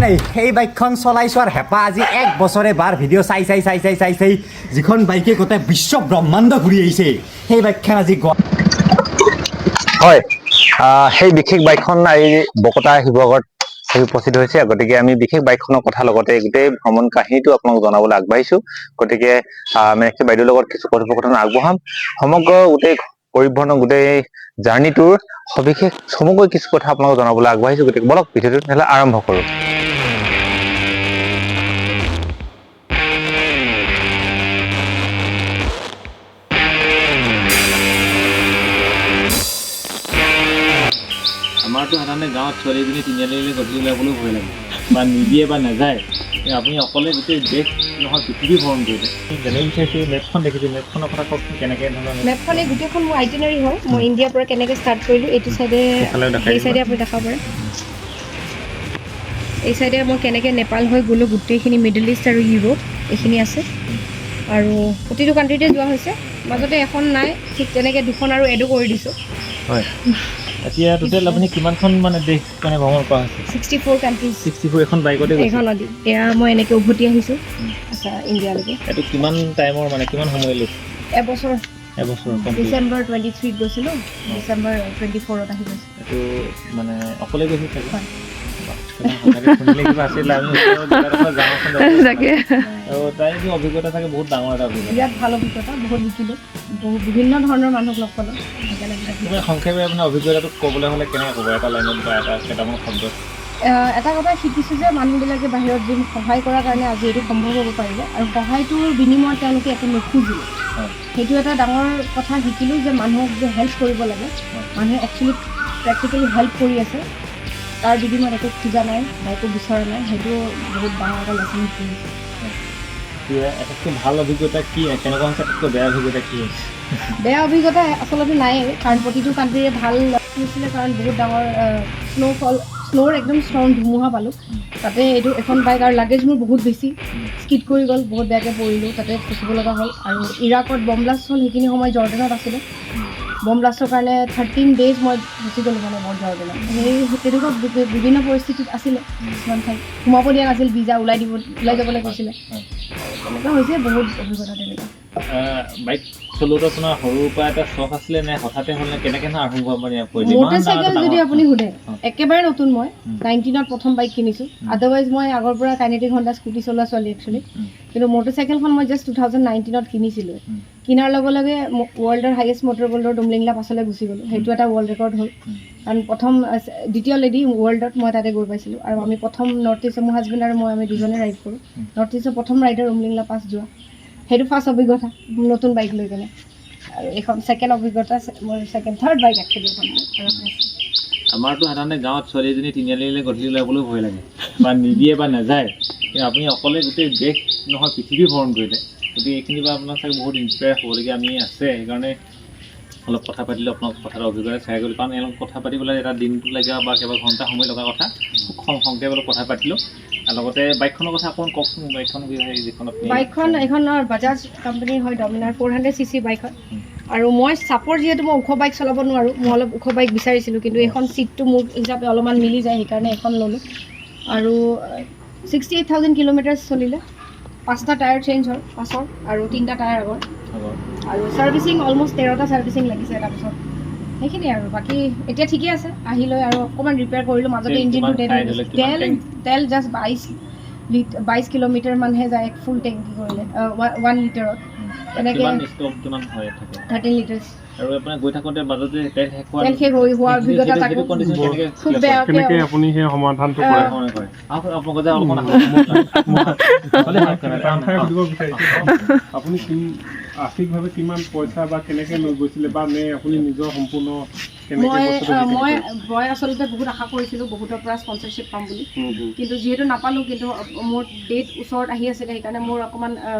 নাই। সেই বাইকখন চলাই চোৱাৰ হেঁপাহ আজি এক বছৰে বাৰ ভিডিঅ' চাই চাই চাই চাই চাই চাই যিখন বাইকে গোটেই বিশ্ব ব্ৰহ্মাণ্ড ঘূৰি আহিছে, সেই বাইকখন আজি গুৱা হয়, সেই বিশেষ বাইকখন আজি বকতা শিৱসাগৰত আহি উপস্থিত হৈছে। গতিকে আমি বিশেষ বাইকখনৰ কথা লগতে গোটেই ভ্ৰমণ কাহিনীটো আপোনালোক জনাবলৈ আগবাঢ়িছো। গতিকে মীনাক্ষী বাইদেউৰ লগত কিছু কথোপকথন আগবঢ়াম। সমগ্ৰ গোটেই পৰিভ্ৰমণ, গোটেই জাৰ্ণিটোৰ সবিশেষ চমুকৈ কিছু কথা আপোনালোকক জনাবলৈ আগবাঢ়িছো। গতিকে বলক, ভিডিঅ'টো তেনেহ'লে আৰম্ভ কৰোঁ। আমাৰতো সাধাৰণতে গাঁৱত ছোৱালীজনী তিনিআলিলৈ গধূলি ওলাবলৈও ভয় লাগে বা নিদিয়ে বা নাযায়। কিন্তু আপুনি অকলে গোটেই দেশ নহয়, পৃথিৱী ভ্ৰমণ কৰিলে। জানিব বিচাৰিছোঁ, মেপখন দেখিছোঁ, মেপখনৰ কথা কওকচোন, কেনেকৈ ধৰণৰ? মেপখন এই গোটেইখন মোৰ আইটিনাৰী হয়। মই ইণ্ডিয়াৰ পৰা কেনেকৈ ষ্টাৰ্ট কৰিলোঁ, এইটো চাইডে। সেইফালেও দেখাই এই দিব। চাইডে আপুনি দেখাব পাৰে। এই চাইডে মই কেনেকৈ নেপাল হৈ গ'লোঁ, গোটেইখিনি মিডল ইষ্ট আৰু ইউৰোপ এইখিনি আছে আৰু প্ৰতিটো কাণ্ট্ৰিতে যোৱা হৈছে। মাজতে এখন নাই, ঠিক তেনেকৈ দুখন আৰু এডো কৰি দিছোঁ। হয়, এতিয়া টোটেল আপুনি কিমানখন মানে দেশ মানে ভ্ৰমণ কৰা হৈছে? 64 কাণ্ট্ৰিজ। 64 এখন বাইকতে গৈছে? এইখন নদী, এয়া মই এনেকৈ উভতি আহিছোঁ, আচ্ছা, ইণ্ডিয়ালৈকে। এইটো কিমান টাইমৰ, মানে কিমান সময় লৈছে? এবছৰ। এবছৰ কমপ্লিট? ডিচেম্বৰ 23ত গৈছিলোঁ, ডিচেম্বৰ 24ত আহি গৈছোঁ। এইটো মানে অকলে গৈছে চাগে? হয়। বাহ, সঁচাকে শুনিলে কিবা আছিল, আমি ওচৰৰ জেগাডোখৰ যাওঁ এখন যাব। তাকে। আৰু তাই এইটো অভিজ্ঞতা চাগে বহুত ডাঙৰ এটা অভিজ্ঞতা। বিৰাট ভাল অভিজ্ঞতা, বহুত শিকিলোঁ, বহুত বিভিন্ন ধৰণৰ মানুহক লগ পালোঁ, সেইকাৰণে বিৰাট কিবা সংক্ষেপে আপোনাৰ অভিজ্ঞতাটো ক'বলৈ হ'লে কেনেকৈ ক'ব, এটা লাইনত বা এটা কেইটামান শব্দত? এটা কথা শিকিছোঁ যে মানুহবিলাকে বাহিৰত যি মোক সহায় কৰাৰ কাৰণে আজি এইটো সম্ভৱ হ'ব পাৰিলে আৰু সহায়টোৰ বিনিময়ত তেওঁলোকে একো নোখোজিলে। সেইটো এটা ডাঙৰ কথা শিকিলোঁ যে মানুহক যে হেল্প কৰিব লাগে। মানুহে একচুৱেলি প্ৰেক্টিকেলি হেল্প কৰি আছে, তাৰ বিনিময়ত একো খোজা নাই বা একো বিচৰা নাই। সেইটো বহুত ডাঙৰ এটা লেচন শিকি। এতিয়া আটাইতকৈ ভাল অভিজ্ঞতা কি, কেনেকুৱা হৈছে? আটাইতকৈ বেয়া অভিজ্ঞতা কি হৈছে? বেয়া অভিজ্ঞতা আচলতে নায়েই, কাৰণ প্ৰতিটো কাণ্ট্ৰিৰে ভাল হৈছিলে, কাৰণ বহুত ডাঙৰ স্ন'ফল, স্ন'ৰ একদম ষ্ট্ৰং ধুমুহা পালোঁ। তাতে এইটো এখন বাইক আৰু লাগেজ মোৰ বহুত বেছি, স্কিড কৰি গ'ল, বহুত বেয়াকৈ পৰিলোঁ, তাতে ফচিব লগা হ'ল। আৰু ইৰাকত বম ব্লাষ্ট হ'ল, সেইখিনি সময় জৰ্ডেনত আছিলোঁ। বম ব্লাষ্টৰ কাৰণে 13 ডেইজ মই ফচি গ'লোঁ, মানে বৰ জৰ্ডেনত সেই তেনেকুৱা বিভিন্ন পৰিস্থিতিত আছিলে। কিছুমান ঠাইত সোমাব দিয়া নাছিল, ভিজা ওলাই দিব, ওলাই যাবলৈ কৈছিলে। তেনেকুৱা হৈছে বহুত অভিজ্ঞতা তেনেকুৱা। বাইক চলোৱাটো আপোনাৰ সৰুৰ পৰা এটা চখ আছিলে নে হঠাতে হ'ল নে কেনেকৈ আৰম্ভ মানে কৰিলে? ইমান ডাঙৰ মটৰ এটা চাইকেল যদি ডাঙৰ আপুনি সোধে, একেবাৰে নতুন মই 19ত প্ৰথম বাইক কিনিছোঁ। আদাৰৱাইজ মই আগৰ পৰা কাইনেটিক হণ্ডা স্কুটি চলোৱা ছোৱালী একচুৱেলি। কিন্তু মটৰ চাইকেলখন মই জাষ্ট 2019ত কিনিছিলোঁ। কিনাৰ লগে লগে ৱৰ্ল্ডৰ হাইয়েষ্ট মটৰ ৱৰ্ল্ডৰ উমলিংলা পাছলৈ গুচি গ'লোঁ। সেইটো এটা ৱৰ্ল্ড ৰেকৰ্ড হ'ল, কাৰণ প্ৰথম দ্বিতীয় লেডি ৱৰ্ল্ডত মই তাতে গৈ পাইছিলোঁ। আৰু আমি প্ৰথম নৰ্থ ইষ্টৰ, মোৰ হাজবেণ্ড আৰু মই, আমি দুজনে ৰাইড কৰোঁ, নৰ্থ ইষ্টৰ প্ৰথম ৰাইডাৰ উমলিংলা পাছ যোৱা। সেইটো ফাৰ্ষ্ট অভিজ্ঞতা নতুন বাইক লৈ কেনে। আৰু এইখন ছেকেণ্ড অভিজ্ঞতা, মোৰ ছেকেণ্ড থাৰ্ড বাইক একচুৱেলি এইখন আৰু এখন আছে। আমাৰতো সাধাৰণতে গাঁৱত ছোৱালীজনী তিনিআলিলৈ গধূলি ওলাবলৈও ভয় লাগে বা নিদিয়ে বা নাযায়। কিন্তু আপুনি অকলে গোটেই দেশ নহয়, পৃথিৱী ভ্ৰমণ কৰিলে। গতিকে এইখিনিৰ পৰা আপোনাৰ চাগে বহুত ইনস্পায়াৰ হ'বলগীয়া আমি আছে। সেইকাৰণে অলপ কথা পাতিলোঁ আপোনাক, কথাটো অভিজ্ঞতা শ্বেয়াৰ কৰিলোঁ। কাৰণ এওঁলোক কথা পাতিবলৈ এটা দিনটো লাগে বা কেইবা ঘণ্টা সময় লগা কথা, খুব কম সংক্ষেপে অলপ কথা পাতিলোঁ। আৰু লগতে বাইকখনৰ কথা অকণমান কওকচোন, বাইকখন কি হয়, যিখন আপুনি? বাইকখন এইখন বাজাজ কোম্পানীৰ হয়, ডমিনাৰ 400 cc bike হয়। আৰু মই চাপৰ, যিহেতু মই ওখ বাইক চলাব নোৱাৰোঁ, মই অলপ ওখ বাইক বিচাৰিছিলোঁ, কিন্তু এইখন ছিটটো মোৰ হিচাপে অলপমান মিলি যায়, সেইকাৰণে এইখন ল'লোঁ। আৰু 68,000 কিলোমিটাৰ্ছ চলিলে, পাঁচটা টায়াৰ চেঞ্জ হ'ল পাছৰ আৰু তিনিটা টায়াৰ আগৰ। হ'ব। আৰু ছাৰ্ভিচিং অলমষ্ট 13টা ছাৰ্ভিচিং লাগিছে তাৰপিছত। সেইখিনিয়ে আৰু বাকী এতিয়া ঠিকে আছে। আহি লৈ আৰু অকণমান ৰিপেয়াৰ কৰিলোঁ মাজতে। তেল ইঞ্জিনটো কিমান ডেড খাই হৈ ধৰি গৈছে। লওক, কিমান তেল টেংক? তেল জাষ্ট 22 কিলোমিটাৰ মানহে যায় এক ফুল টেংকি কৰিলে, 1 লিটাৰত তেনেকৈ। কিমান ষ্টক কিমান হৈ থাকে? 13 লিটাৰ্ছ। আৰু আপোনাৰ গৈ থাকোঁতে মাজতে তেল শেষ হোৱা তেল শেষ হৈ হোৱাৰ অভিজ্ঞতা সেইটো তাকো কণ্ডিশ্যন কেনেকৈ খুব বেয়াকৈ। কেনেকে আপুনি সেই সমাধানটো কৰে? কৰে, আহক, আপোনালোকে যে অলপমান এটা কথাই সুধিব বিচাৰিছোঁ, আপুনি আৰ্থিকভাৱে কিমান পইচা বা কেনেকে লৈ গৈছিলে বা নে আপুনি নিজৰ সম্পূৰ্ণ কেনেকে মই বস্তুটো সেইখিনি মই কৰিছে? মই আচলতে বহুত আশা কৰিছিলোঁ বহুতৰ পৰা স্পনচাৰশ্বিপ পাম বুলি, হুম, হুম। কিন্তু যিহেতু নাপালোঁ, কিন্তু মোৰ ডেট ওচৰত আহি আছিলে, সেইকাৰণে মোৰ অকণমান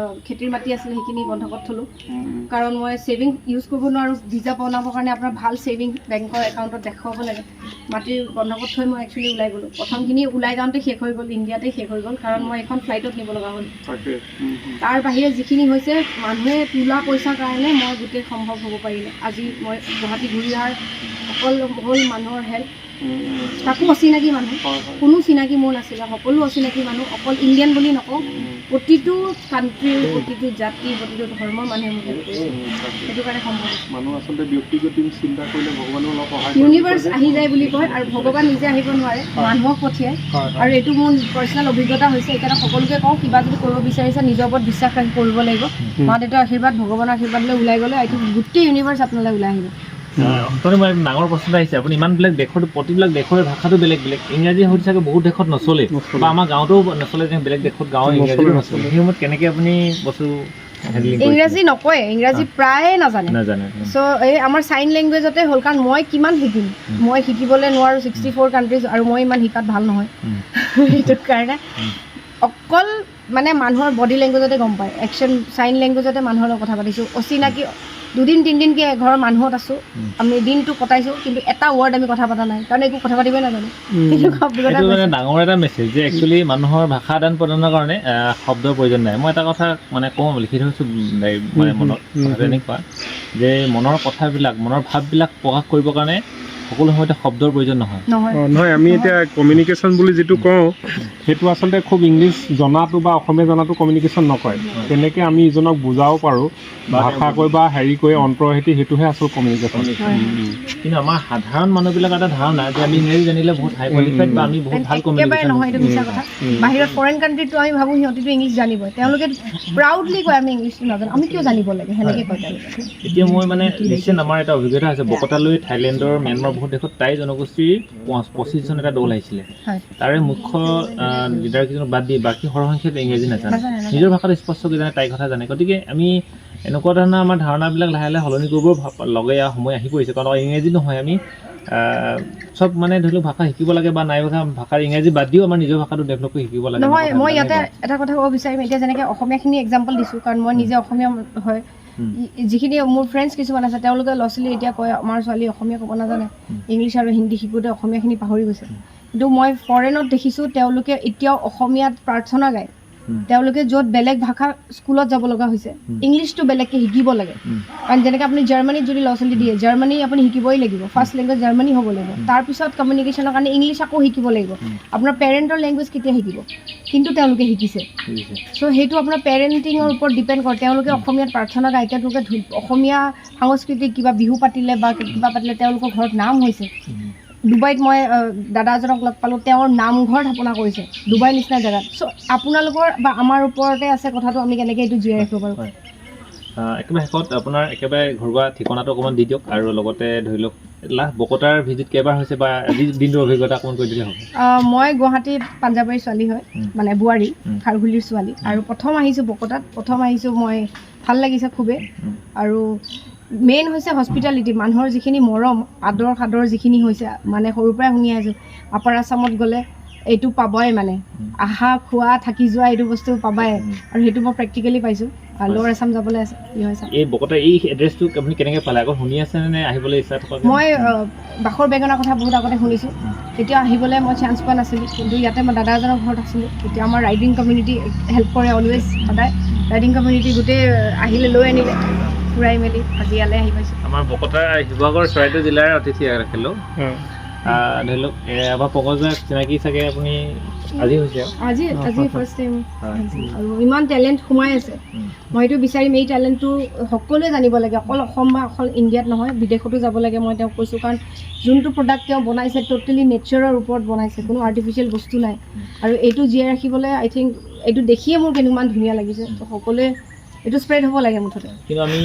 খেতিৰ মাটি আছিলে, সেইখিনি বন্ধকত থ'লোঁ। কাৰণ মই ছেভিং ইউজ কৰিব নোৱাৰোঁ, ভিজা বনাবৰ কাৰণে আপোনাৰ ভাল ছেভিং বেংকৰ একাউণ্টত দেখুৱাব লাগে। মাটিৰ বন্ধকত থৈ মই একচুৱেলি ওলাই গ'লোঁ। প্ৰথমখিনি ওলাই যাওঁতে শেষ হৈ গ'ল, ইণ্ডিয়াতে শেষ হৈ গ'ল, কাৰণ মই এখন ফ্লাইটত নিব লগা হ'ল। তাকে হুম, হুম। তাৰ বাহিৰে যিখিনি হৈছে, মানুহে তোলা পইচাৰ কাৰণে মই গোটেই সম্ভৱ হ'ব পাৰিলে। আজি মই গুৱাহাটী ঘূৰি অহাৰ অকল হ'ল মানুহৰ হেল্প, তাকো অচিনাকি মানুহ, হয় হয় কোনো চিনাকি মোৰ নাছিলে, সকলো অচিনাকি মানুহ। অকল ইণ্ডিয়ান বুলি নকওঁ, প্ৰতিটো কাণ্ট্ৰিৰ, প্ৰতিটো জাতি, প্ৰতিটো ধৰ্মৰ মানুহে মোক হেল্প কৰিছে। সেইটো কাৰণে সম্ভৱ হৈছে। মানুহ আচলতে ব্যক্তিগত চিন্তা কৰিলে ভগৱানেও অলপ সহায় কৰে। ইউনিভাৰ্ছ আহি যায় বুলি কয়, আৰু ভগৱান নিজে আহিব নোৱাৰে, মানুহক পঠিয়ায়। হয় হয় আৰু এইটো মোৰ পাৰ্চনেল অভিজ্ঞতা হৈছে। সেইকাৰণে সকলোকে কওঁ, কিবা যদি কৰিব বিচাৰিছে নিজৰ ওপৰত বিশ্বাস ৰাখি কৰিব লাগিব। মা দেউতাৰ আশীৰ্বাদ, ভগৱানৰ আশীৰ্বাদ লৈ ওলাই গ'লে আই থিংক গোটেই ইউনিভাৰ্ছ আপোনালৈ ওলাই আহিব। অন্তৰে মই ডাঙৰ প্ৰশ্ন এটা আহিছে, আপুনি ইমানবিলাক দেশৰ, প্ৰতিবিলাক দেশৰে ভাষাটো বেলেগ বেলেগ, ইংৰাজী হয়তো চাগে বহুত দেশত নচলে, নচলে। বা আমাৰ গাঁৱতো নচলে, যেনে বেলেগ দেশত গাঁৱৰ ইংৰাজীটো নচলে, সেই সময়ত কেনেকৈ আপুনি বস্তু হেণ্ডলিং? ইংৰাজী নকয়, ইংৰাজী প্ৰায়ে নাজানে। নাজানে। চ' এই আমাৰ চাইন লেংগুৱেজতে হ'ল, কাৰণ মই কিমান শিকিম, মই শিকিবলৈ নোৱাৰোঁ 64 কাণ্ট্ৰিজ, আৰু মই ইমান শিকাত ভাল নহয়। সেইটো কাৰণে অকল মানে মানুহৰ বডি লেংগুৱেজতে গম পায়, একশ্যন চাইন লেংগুৱেজতে মানুহৰ লগত কথা পাতিছোঁ। অচিনাকি দুদিন তিনিদিনকৈ এঘৰৰ মানুহত আছোঁ, আমি দিনটো কটাইছোঁ, কিন্তু এটা ৱৰ্ড আমি কথা পতা নাই, কাৰণ একো কথা পাতিবই নাজানো। তেনেকুৱা অভিজ্ঞতা এইটো মানে হৈছে। ডাঙৰ এটা মেছেজ যে একচুৱেলি মানুহৰ ভাষা আদান প্ৰদানৰ কাৰণে শব্দৰ প্ৰয়োজন নাই। মই এটা কথা মানে কওঁ, লিখি থৈছোঁ মানে মনত, কথাটো এনেকুৱা যে মনৰ কথাবিলাক, মনৰ ভাৱবিলাক প্ৰকাশ কৰিবৰ কাৰণে সকলো সময়তে শব্দৰ প্ৰয়োজন নহয়। নহয়। নহয়, আমি এতিয়া কমিউনিকেশ্যন বুলি যিটো কওঁ, সেইটো আচলতে খুব ইংলিছ জনাটো বা অসমীয়া জনাটো কমিউনিকেশ্যন নকয়। তেনেকৈ আমি ইজনক বুজাব পাৰোঁ ভাষা কৈ বা হেৰি কৈ অন্তৰ্হিতি, সেইটোহে আচল কমিউনিকেশ্যন। হয়। কিন্তু আমাৰ সাধাৰণ মানুহবিলাকৰ এটা ধাৰণা যে আমি ইংৰাজী জানিলে বহুত হাই কোৱালিফাইড বা আমি বহুত ভাল একেবাৰে কমিউনিকেশ্যন। নহয়, এইটো মিছা কথা। বাহিৰত ফৰেইন কাণ্ট্ৰিটো আমি ভাবোঁ সিহঁতিতো ইংলিছ জানিবই, তেওঁলোকে প্ৰাউডলি কয় আমি ইংলিছটো নাজানো, আমি কিয় জানিব লাগে, সেনেকৈ কয় তেওঁলোকে। এতিয়া মই মানে ৰিচেণ্ট আমাৰ এটা অভিজ্ঞতা হৈছে, বকতালৈ থাইলেণ্ডৰ, ম্যানমাৰ বহুত দেশত টাই জনগোষ্ঠীৰ 25জন এটা দল আহিছিলে। তাৰে মুখ্য লিডাৰ কেইজনক বাদ দি বাকী সৰহসংখ্যক ইংৰাজী নাজানে। নাজানে, নাজানে। নিজৰ ভাষাটো স্পষ্টকৈ জানে, টাই কথা জানে। গতিকে আমি এনেকুৱা ধৰণৰ আমাৰ ধাৰণাবিলাক লাহে লাহে সলনি কৰিব লগীয়া সময় আহি পৰিছে। কাৰণ ইংৰাজী নহয়, আমি চব মানে ধৰি লওক ভাষা শিকিব লাগে বা নাই ভাষাৰ ইংৰাজী বাদ দিও আমাৰ নিজৰ ভাষাটো ডেভেলপ কৰি শিকিব লাগে। নহয়, মই কথাবিলাক ইয়াতে এনেকুৱা। এটা কথা ক'ব বিচাৰিম, এতিয়া যেনেকৈ অসমীয়াখিনি এক্সাম্পল দিছোঁ, কাৰণ মই নিজে অসমীয়া হয়। যিখিনি মোৰ ফ্ৰেণ্ডছ কিছুমান আছে, তেওঁলোকে ল'ৰা ছোৱালী এতিয়া কয় আমাৰ ছোৱালী অসমীয়া ক'ব নাজানে, ইংলিছ আৰু হিন্দী শিকোঁতে অসমীয়াখিনি পাহৰি গৈছে। কিন্তু মই ফৰেনত দেখিছোঁ তেওঁলোকে এতিয়াও অসমীয়াত প্ৰাৰ্থনা গায়। তেওঁলোকে য'ত বেলেগ ভাষা স্কুলত যাব লগা হৈছে, ইংলিছটো বেলেগকৈ শিকিব লাগে। কাৰণ যেনেকৈ আপুনি জাৰ্মানীত যদি ল'ৰা ছোৱালী দিয়ে, জাৰ্মানী আপুনি শিকিবই লাগিব, ফাৰ্ষ্ট লেংগুৱেজ জাৰ্মানী হ'ব লাগিব, তাৰপিছত কমিউনিকেশ্যনৰ কাৰণে ইংলিছ আকৌ শিকিব লাগিব। আপোনাৰ পেৰেণ্টৰ লেংগুৱেজ কেতিয়া শিকিব? কিন্তু তেওঁলোকে শিকিছে। বুজিছে। চ' সেইটো আপোনাৰ পেৰেণ্টিঙৰ ওপৰত ডিপেণ্ড কৰে। তেওঁলোকে অসমীয়াত প্ৰাৰ্থনা গায়, তেওঁলোকে অসমীয়া সাংস্কৃতিক কিবা বিহু পাতিলে বা কিবা পাতিলে তেওঁলোকৰ ঘৰত নাম হৈছে। ডুবাইত মই দাদা এজনক লগ পালোঁ, তেওঁৰ নামঘৰ স্থাপনা কৰিছে ডুবাইৰ নিচিনা জেগাত। চ' আপোনালোকৰ বা আমাৰ ওপৰতে আছে কথাটো, আমি কেনেকৈ এইটো জীয়াই ৰাখিব পাৰোঁ। হয়। একেবাৰে শেষত আপোনাৰ একেবাৰে ঘৰুৱা ঠিকনাটো অকণমান দি দিয়ক, আৰু লগতে ধৰি লওক লাষ্ট বকতাৰ ভিজিট কেইবাৰ হৈছে বা আজি দিনটোৰ অভিজ্ঞতা অকণমান কৈ দিলে হ'ব। মই গুৱাহাটী পাঞ্জাবাৰীৰ ছোৱালী হয়, মানে বোৱাৰী, খাৰঘুলিৰ ছোৱালী, আৰু প্ৰথম আহিছোঁ বকতাত, প্ৰথম আহিছোঁ মই, ভাল লাগিছে খুবেই। আৰু মেইন হৈছে হস্পিটেলিটি, মানুহৰ যিখিনি মৰম আদৰ সাদৰ যিখিনি হৈছে, মানে সৰুৰ পৰাই শুনি আহিছোঁ আপাৰ আছামত গ'লে এইটো পাবই, মানে আহা খোৱা থাকি যোৱা এইটো বস্তু পাবাই, আৰু সেইটো মই প্ৰেক্টিকেলি পাইছোঁ। লৱাৰ আছাম যাবলৈ আছে, কি হয় চাম। এই বকতাৰ এই এড্ৰেছটো আপুনি কেনেকৈ পালে? আগত শুনি আছে নে আহিবলৈ ইচ্ছা থকা? মই বাখৰ বেঙেনাৰ কথা বহুত আগতে শুনিছোঁ, তেতিয়া আহিবলৈ মই চান্স পোৱা নাছিলোঁ, কিন্তু ইয়াতে মই দাদা এজনৰ ঘৰত আছিলোঁ। তেতিয়া আমাৰ ৰাইডিং কমিউনিটি হেল্প কৰে অলৱেজ, সদায় ৰাইডিং কমিউনিটি গোটেই আহিলে লৈ আনিলে, ফুৰাই মেলি আজি ইয়ালৈ আহি পাইছোঁ। আমাৰ বকতাৰ শিৱসাগৰ চৰাইদেউ জিলাৰ অতিথি ৰাখিলোঁ। ধৰি লওক আমাৰ পংকজদাক চিনাকি চাগে আপুনি আজি হৈছে আৰু? আজি ফাৰ্ষ্ট টাইম, আৰু ইমান টেলেণ্ট সোমাই আছে। মই এইটো বিচাৰিম, এই টেলেণ্টটো সকলোৱে জানিব লাগে, অকল অসম বা অকল ইণ্ডিয়াত নহয়, বিদেশতো যাব লাগে। মই তেওঁক কৈছোঁ, কাৰণ যোনটো প্ৰডাক্ট তেওঁ বনাইছে ট'টেলি নেচাৰৰ ওপৰত বনাইছে, কোনো আৰ্টিফিচিয়েল বস্তু নাই, আৰু এইটো জীয়াই ৰাখিবলৈ আই থিংক এইটো দেখিয়ে মোৰ কেনেকুৱা ধুনীয়া লাগিছে। ত' সকলোৱে এইটো স্প্ৰেড হ'ব লাগে মুঠতে। কিন্তু আমি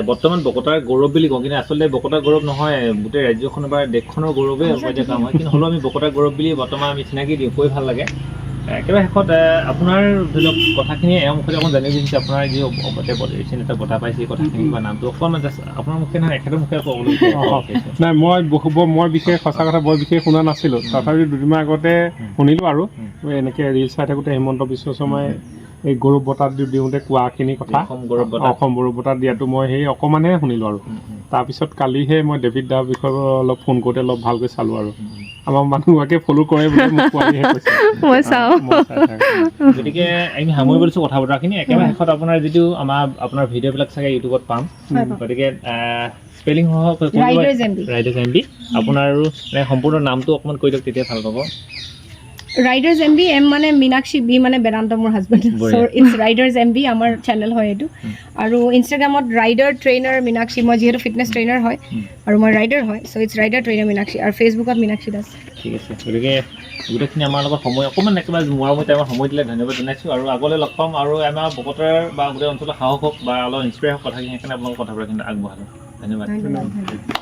বৰ্তমান বকতাৰ গৌৰৱ বুলি কওঁ, কিন্তু আচলতে বকতাৰ গৌৰৱ নহয়, গোটেই ৰাজ্যখনৰ বা দেশখনৰ গৌৰৱে এতিয়া কাম হয়। কিন্তু হ'লেও আমি বকতাৰ গৌৰৱ বুলি বৰ্তমান আমি চিনাকি দিওঁ, কৈ ভাল লাগে। একেবাৰে শেষত আপোনাৰ ধৰি লওক কথাখিনি এওঁৰ মুখতে অকণ জানিব বিচাৰিছোঁ, আপোনাৰ যি ৰিচেণ্ট এটা বঁটা পাইছে, এই কথাখিনি বা নামটো অকণমান জাষ্ট আপোনাৰ মুখে নহয়, এখেতৰ মুখে ক'বলৈ বিচাৰিছোঁ। নাই, মই বিশেষ সঁচা কথা বৰ বিশেষ শুনা নাছিলোঁ, তথাপি দুদিনমান আগতে শুনিলোঁ আৰু এনেকৈ ৰিল চাই থাকোঁতে হিমন্ত বিশ্ব শৰ্মাই এই গৌৰৱ বঁটা দিওঁতে কোৱাখিনি কথা, অসম গৌৰৱ বঁটা। অসম গৌৰৱ বঁটা দিয়াটো মই সেই অকণমানহে শুনিলোঁ আৰু তাৰপিছত কালিহে মই ডেভিড দাৰ বিষয়ে অলপ ফোন কৰোঁতে অলপ ভালকৈ চালোঁ আৰু আমাৰ মানুহগৰাকীয়ে ফ'ল' কৰে বুলি মোক পোৱালিহে কৈছে। মই চাওঁ। মই চাই থাকোঁ। গতিকে আমি সামৰিব লৈছোঁ কথা বতৰাখিনি। একেবাৰে শেষত আপোনাৰ যিটো আমাৰ আপোনাৰ ভিডিঅ'বিলাক চাগে ইউটিউবত পাম, হয়, পাম। গতিকে স্পেলিং সহ riders M B. Riders M B, আপোনাৰ মানে সম্পূৰ্ণ নামটো অকণমান কৈ দিয়ক, তেতিয়া ভাল পাব। ৰাইডাৰ্ছ এম বি, এম মানে মীনাক্ষী, বি মানে বেদান্ত, মোৰ হাজবেণ্ড। বঢ়িয়া। চ' it's riders M B, আমাৰ চেনেল হয় এইটো। আৰু ইনষ্টাগ্ৰামত ৰাইডাৰ ট্ৰেইনাৰ মীনাক্ষী, মই যিহেতু ফিটনেছ ট্ৰেইনাৰ হয় আৰু মই ৰাইডাৰ হয়, চ' it's rider trainer Meenakshi. আৰু ফেচবুকত মীনাক্ষী দাস। ঠিক আছে, গতিকে গোটেইখিনি আমাৰ লগত সময় অকণমান একেবাৰে মূৰামূৰি টাইমত সময় দিলে, ধন্যবাদ জনাইছোঁ। আৰু আগলৈ লগ পাম আৰু আমাৰ বকতাৰ বা গোটেই অঞ্চলৰ সাহস হওক বা অলপ ইনস্পায়াৰ হওক কথাখিনি, সেইকাৰণে আপোনালোকৰ কথাবোৰ কিন্তু আগবঢ়ালোঁ। ধন্যবাদ। ধন্যবাদ।